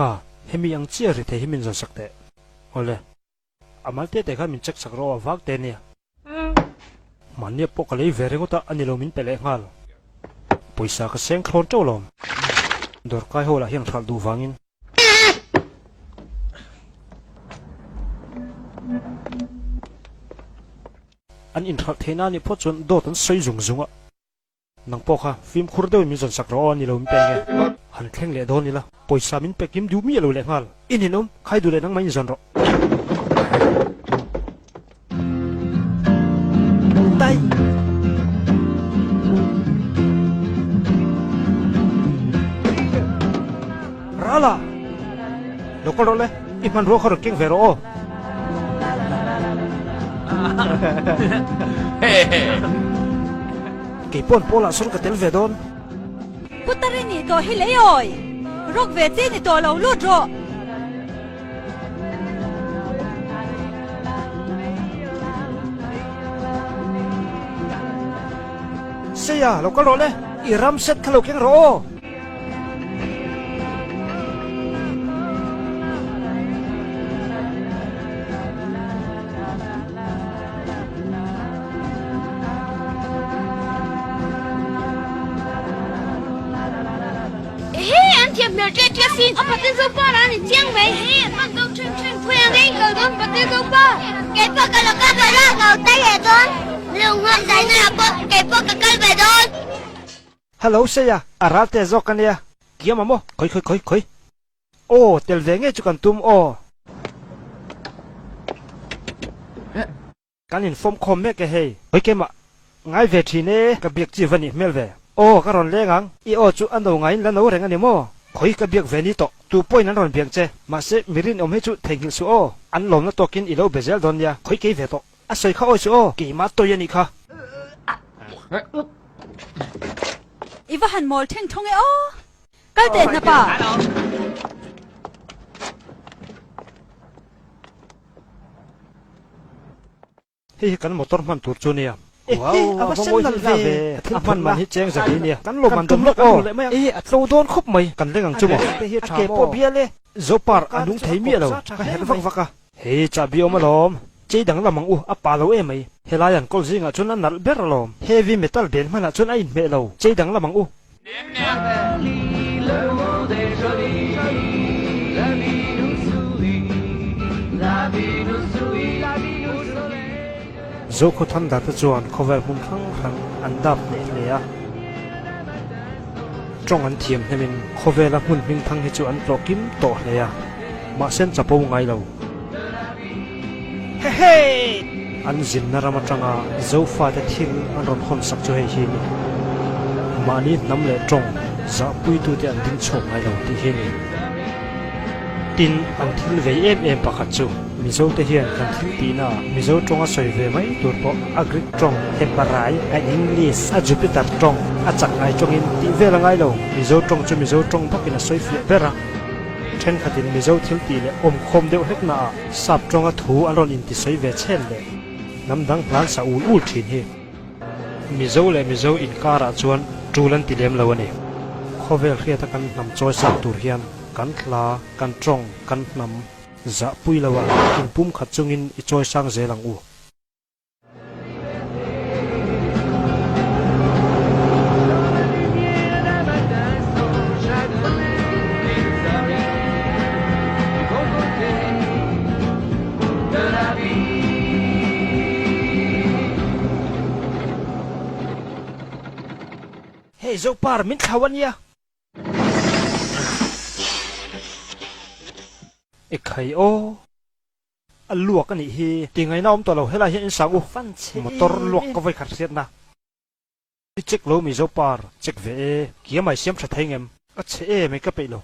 Kha, hemi ang chiah ri thei hi min zawn sak teh. Awle. A mal te te khan min check sak rawh a vak te nia. Mahnia pawh ka lei ve ringawt a, a ni lo min pe leh nghal. Pawisa ka seng thlawn teuh lawm. Dawrkai ho lah hian hralh duh vangin. An inhralh theihna a nih phawt chuan dawt an sawi zung zung a. Nang pawh kha fimkhur deuhin min zawn sak rawh aw a ni lo min pe nge. Han thleng leh dawn ila pawisa min pe kim duh miah lo leh nghal. I ninawm, khai duh leh nangmah in zawn rawh. Tai. Rala! Lo kal rawh le, i hmanrua kha rawn keng ve rawh aw. Kei pawn Paul-ah sawn ka tel ve dawn. Putar i nih tawh hi lei awi. Rawk ve chi ni tawh lo lut rawh. Seia, lo kal rawh le. I ram set kha lo keng rawh aw. Ehe, an thiam hmel ṭe ṭe asin. A patil zo pa lah a ni chiang mai. Ehe, an hman zo ṭhen ṭhen. Khawi ang in kal dawn patil zo pa. Kei pawh ka lo kal ve dawn, ka lo tai leh dawn. Lunghawm zaina ah pawh kei pawh ka kal ve dawn. Hello Seia, a ral te zawk a nia. Kiam a maw? Khawi khawi khawi khawi. Aw, tel ve ngei chu kan tum aw. Kan infawm khawm mek e hei. Khawi keimah ngai ve thin e, ka biak chi va nih hmel ve. Aw, ka rawn leng ang. I aw chu a no ngaiin la no reng a ni maw? Khawi ka biak ve ni tawh. Tu pawhin an rawn biak che. Mahse, mi rinawm hi chu theihnghilh suh aw. An lawmna tawkin i lo be zel dawn nia. Khawi kei ve tawh. A sawi kha awi suh aw, keimah tawi a nih kha. I va han mawl theng thawng e aw. Kal teh hnapa. Hei hi kan motor hman tur chu nia. Wow, a va mawi hle hle ve. A hman man hi cheng zak hi nia. Kan lo man dawn lawk aw. E, a tlo dawn khawp mai. Kan leng ang chu maw? A ke pawh bial e. Zopar a nung thei miah lo. Ka herh vak vak a. Hei chahbi awm alawm. Chei danglam ang u, a pa lo emai. Helai an kawl zingah chuan a nalh ber alawm. Heavy metal band hmanah chuan a inhmeh lo. Chei danglam ang u. Zokhaw Thunder te chuan khawvel hmun hrang hrang an dap hneh hle a. Tawng an thiam hnemin khawvela hmun hmingthang hi chu an tlawh kim tawh hle a, mahse an chapo ngai lo. Hehe! An zinna ram atanga Zofate thil an rawn hawn sak chu hei hi a ni. Mahni hnam leh tawng zahpuitute an ding chhuak ngai lo tih hi a ni. Tin, an thil vei em em pakhat chu Mizote hian kan thil tihna ah Mizo tawnga sawi ve mai tur pawh a Greek tawng, Heparai, a English, a Jupiter tawng, a chak ngai tawngin tih vel a ngai lo. Mizo tawng chu Mizo tawng bakin a sawi fiah ber a. Thenkhatin Mizo thil tih leh awmkhawm deuh hlekna ah sap tawnga thu an rawn intisawi ve chhen leh hnam dang hlan sa ul ul thin hi. Mizo leh Mizo inkarah chuan tul an ti lem lo a ni. Khawvel hriata kan hnam chawi sak tur hian kan hla, kan tawng, kan hnam zahpui lo a, inpumkhat chungin i chawi sang zel ang u. Hei Zopar min thlau a nia. Ekhai aw. A luak a nih hi. Ti ngaihna awm tawh lo helai hian in sang u. Motor luak ka vawi khat hriatna. I check lo mi Zopar check ve e. Kia mai siam tha thei ngem. A chhe e mai ka peih lo.